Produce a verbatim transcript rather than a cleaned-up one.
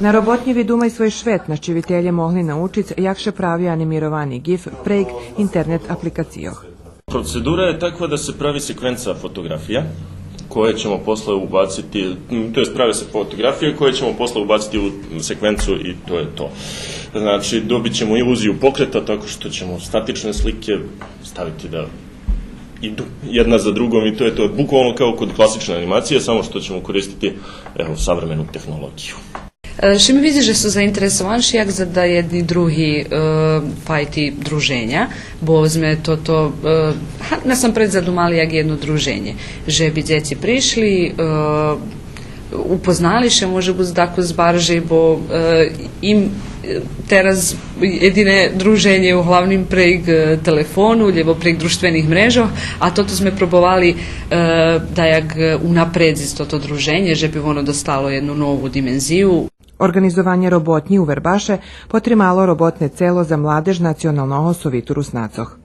На роботнї Видумай свой швет нащивителє могли научиц як ше прави анимировани гиф прейґ интернет апликацийох. Процедура је таква да се прави секвенца фотоґрафија, које ћемо после убацити, м, то јест праве се фотоґрафије које ћемо после убацити у секвенцу и то је то. Значи, добићемо илузију покрета тако што ћемо статичне слике ставити да иду једна за другом и то је то. Буквално као код класичне анимације, само што ћемо користити, ево, савремену технологију. Е, ши ми видзиш же су заинтересованши як за да єдни други, е, файти друженя, бо зме тото, е, га, насампред задумали як єдно друженє, же би дзеци пришли, е, упознали ше, може буц, дакус баржей, бо, е, им, е, тераз єдине друженє углавним прейґ, е, телефону, лєбо прейґ дружтвених мрежох, а тото зме пробовали, е, даяк, е, унапредзиц тото друженє, же би воно достало єдну нову димензию. Орґанизованє роботнї у Вербаше потримало роботне цело за младеж Националного совиту Руснацох.